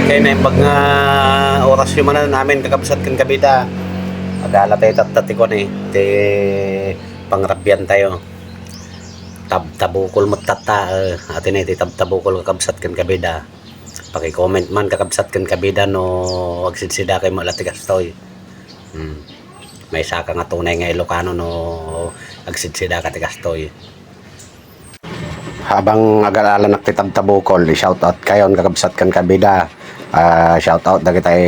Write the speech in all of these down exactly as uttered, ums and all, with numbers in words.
Kay naimbag nga oras yu manen amin, kakabsat ken kabida. Agala tayo tatta ti kuan, eh, ti pangrabian tayo. Tabtabukol met tatta, eh, atin iti tabtabukol, kakabsat ken kabida. Paki-comment man, kakabsat ken kabida, no agsidsida kayo met la ti kastoy. Hmm. Maysaka nga tunay nga Ilocano no agsidsida ka ti kastoy. Habang agalalanak ti tabtabukol, i-shoutout kayon, kakabsat ken kabida. Ah, shoutout dagitay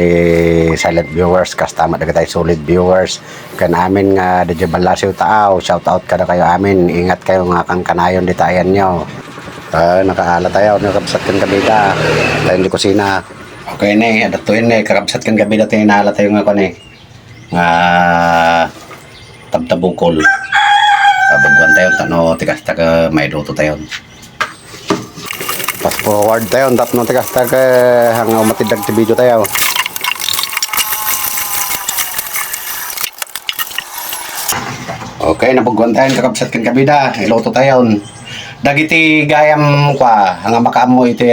silent viewers, kasta met dagitay solid viewers. Ken amin nga D J Ballasio Taaw, shoutout kadakayo amin. Ingat kayo nga kankanayon dita ayanyo. Ah, nakaala tayo, kakabsat ken kabida. Tayo di kusina. Okay ne, adto ne, kakabsat ken kabida, ti naala tayo nga kuan, eh, nga tabtabukol. Tabugwan tayo, tano ti kasta ka mailuto tayo. Fast forward tayo, tapno ti kasta ka hanga umatid ti video tayo. Okay, nabugwan tayo, kakabsat ken kabida. Iluto tayo. Dagiti gayam kua, nga makaammo iti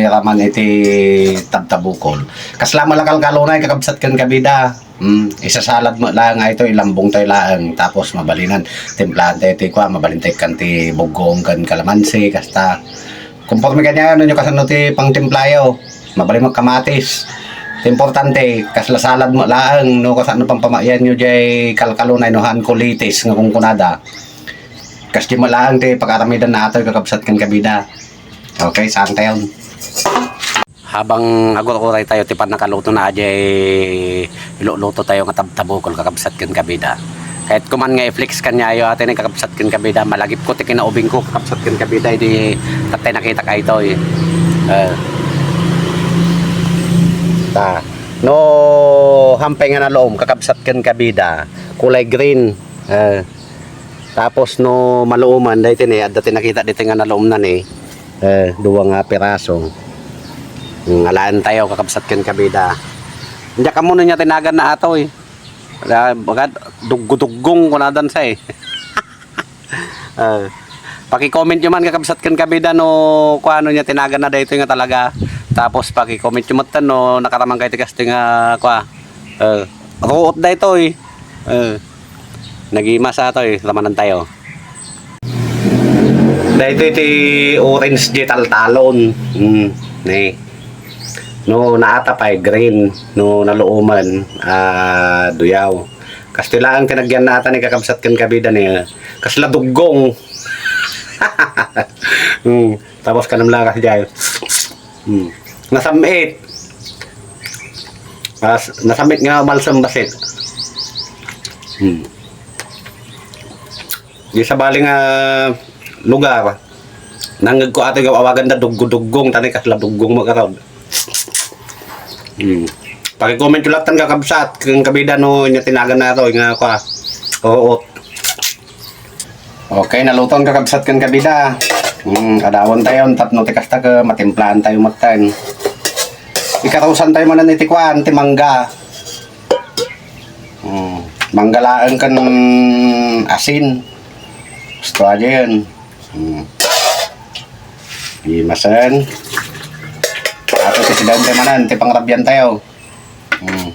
raman iti tabtabukol. Kasla met la kalkalunay, kakabsat ken kabida. Mm, isasalad met la nga ito, ilambong tayo laeng. Tapos mabalinan, timplahan tayo ti kua, mabalin tayo kan ti buggoong ken kalamansi, kasta. Konporme kaniayo, no kasano ti pangtimplayo. Mabalin met kamatis. Ti importante, kasla salad met laeng, no kasano pampamayan yo jay kalkalunay no han kulitis nga kunkunada. Kas di met laeng ti pakaaramidan na atoy, kakabsat ken kabida. Okay, saan tayo? Habang agur-uray tayo ti pannakaluto na jay iluluto tayo nga tabtabukol, kakabsat ken kabida. Kayat ko man nga i-flex kaniayo, ati ni, kakabsat ken kabida, malagip ko ti kinaubing ko, kakabsat ken kabida, idi tattay nakita ka ito, eh. Eh. Ta. No, hampay nga naluom, kakabsat ken kabida, kulay green. Eh. Tapos no maluoman, daytoy ni, adda ti nakita ditoy nga naluomnan, eh. Eh, dua nga piraso. Hmm, alaen tayo, kakabsat ken kabida. Diak ammo no ania ti naganna atoy. Ala, baga, duggo-duggong kunadan sa, eh. Eh, paki-comment yo man, kakabsat ken kabida, no kuano ania ti naganna daytoy nga talaga. Tapos paki-comment yo met no nakaraman kayo ti kastoy nga kua. Eh, ruot daytoy. Eh, nagimasa atoy, ramanan tayo. Daytoy ti orange, di taltalon. Hmm, ni. No naata pay, green. No naluoman, ah, duyaw. Kastoy laeng ti nagyan na ata ni, kakabsat ken kabida, ni, ah, kasla duggong. Hmm, tapos kanam lakas jay. Hmm. Nasam-it. As, nasam-it nga umalsem bassit. Hmm. Di sabali nga lugar, nangngeg ko atoy nga awaganda duggo-duggong, ta ni kasla duggong met garud. Hmm. Paki-comment yo lattan, kakabsat ken kabida, no ania ti naganna atoy nga kua. Oo. Okay, naluton, kakabsat ken kabida. Hmm, adawan tayo tapno ti kasta ket matimplahan tayo metten. Ikarusan tayo manen iti kuan, ti mangga. Hmm, mangga laeng ken asin. Gusto aja yun. Hmm. Imasen. Ato ti sidente manen, ti pangrabian tayo. Hmm.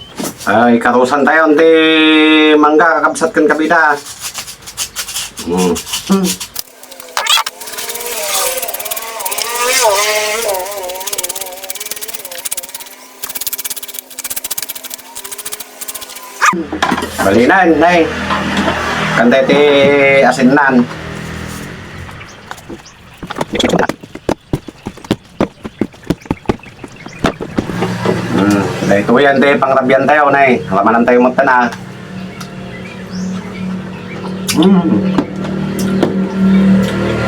Ay, karusan tayo ti mangga, kakabsat ken kabida. Hmm. Balinan, nay. Kantay ti asinnan. Hmm, daytoy yan, te, pangrabian tayo, nay. Ramanan tayo metten, ah. Hmm.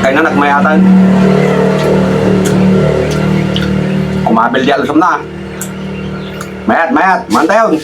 Kaya nga nagmayatan. Kumabil di alsum na. Mayat, mayat. Mantayon.